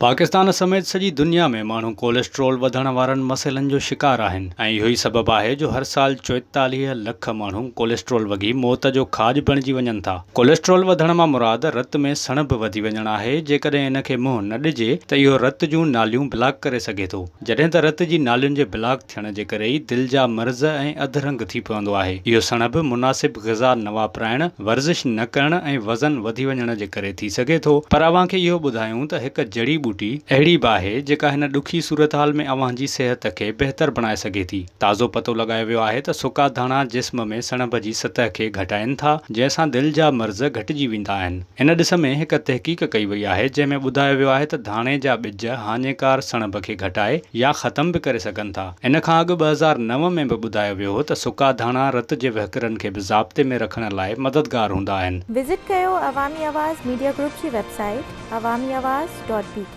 پاڪستان سميت سڄي دنيا ۾ ماڻهو ڪوليسٽرول وڌڻ وارن مسئلن جو شڪار آهن ۽ اهو ئي سبب آهي جو هر سال 44 لک ماڻهو ڪوليسٽرول وگهي موت جو کاڄ بڻجي وڃن ٿا. ڪوليسٽرول وڌڻ مان مراد رت ۾ سڻڀ وڌي وڃڻ آهي، جيڪڏهن ان کي منهن نه ڏجي ته اهو رت جون ناليون بلاڪ ڪري سگهي ٿو. جڏهن ته رت جي نالين جي بلاڪ ٿيڻ جي ڪري ئي دل جا مرض ۽ اڌ رنگ ٿي پوندو آهي. اهو سڻڀ مناسب غذا نه واپرائڻ، ورزش نه ڪرڻ ۽ وزن وڌي وڃڻ جي ڪري ٿي سگهي ٿو. پر اوهان کي اهو ٻڌايون ته هڪ جڙي ٻوٽي اهڙي به آهي جيڪا هن ڏکي صورتحال ۾ اوهان جي صحت کي بهتر بڻائي سگهي ٿي. تازو پتو لڳايو ويو آهي ته سڪا ڌاڻا جسم ۾ سڻڀ جي سطح کي گهٽائين ٿا جنهن سان دل جا مرض گهٽجي ويندا آهن. ان ڏس ۾ هڪ تحقيق ڪئي وئي آهي جنهن ۾ ٻڌايو ويو آهي ته ڌاڻي جا ٻج هاڃيڪار سڻڀ کي گهٽائي يا ختم به ڪري سگهن ٿا. ان کان اڳ 2009 ۾ به ٻڌايو ويو هو ته سڪا ڌاڻا رت جي وهڪرن کي به ضابطي ۾ رکڻ لاء مددگار هوندا آهن. وزٽ ڪيو عوامي آواز ميڊيا گروپ جي website Awami Awaz dot B K.